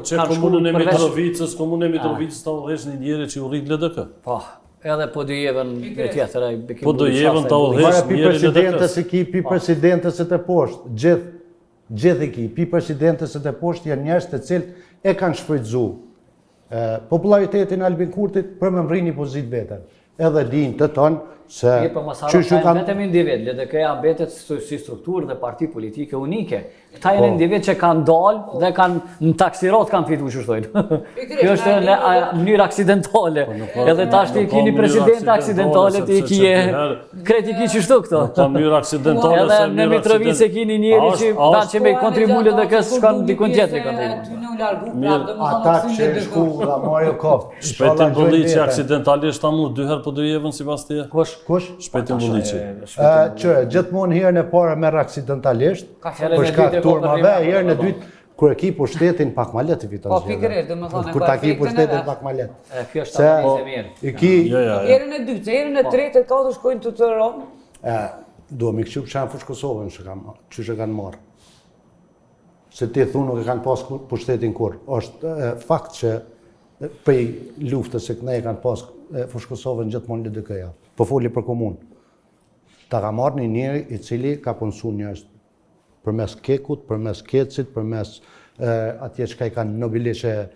që kanë shku komunën e përveç- Mitrovicës, komunën e Mitrovicës ta udhëheq një njeri që u rrit LDK. Po, edhe Podujevën e tjetër, ai Bekim Podujevën ta Bulliqi. udhëheq Mara pi njeri presidentës LDK-s. e ki, pi presidentës e të poshtë, gjithë i ki, pi presidentës e të poshtë janë njerëz të cilët e kanë shfrytzu popularitetin e Albin Kurtit për me mrri një pozitë vetën. Edhe din të tonë se Mirë, po mos harro, qysh ju këta janë kanë vetëm individ, LDK-ja mbetet si strukturë dhe parti politike unike. Këta janë individ që kanë dalë dhe kanë në taksirat kanë fitu, që shtojnë. Kjo është në mënyrë aksidentale. Edhe tash ti nuk ka kini mënyrë president aksidentale, ti sepse kije që dy herë- kreti ki qështu këto. Nuk ka mënyrë aksidentale Edhe se në mënyrë Mitrovicë e aksident- kini njeri A që është- a ta është- që me kontribu LDK-s shkon dikun tjetër kontribu. Aty në u largu Mirë. prapë, domethënë ata që e shku dhe Mario Koft. Shpejtim Bulliqi aksidentalisht ta mur dy herë Podujevën sipas teje? Kush? Kush? Shpejtim Bulliqi. Që gjithmonë herën e parë merr aksidentalisht, Herën për e shkak dytë e ka turmave, përrima, herën e po. dytë kur e ki pushtetin pak ma lehtë i fiton Po, zgjedhjet. pikërisht, domethënë, e Kur ka ta ki efektin e pushtetin vet. pak ma lehtë. E, kjo është Se analizë e mirë. i ki Jo, jo, jo. Herën e dytë, se herën e tretë, e katërt shkojnë të të ronë. E, duhet mi kështu që janë Fushë Kosovën që kanë, qysh e kanë marrë. Se ti thu nuk e kanë pas pushtetin kur. Është fakt që prej luftës se këne e kanë pas Fushë Kosovën gjithmonë LDK-ja. Po foli për komunë. Ta ka marrë një njeri i cili ka punësu njerëz përmes Kekut, përmes Kecit, përmes atje çka i kanë Nobiliqe.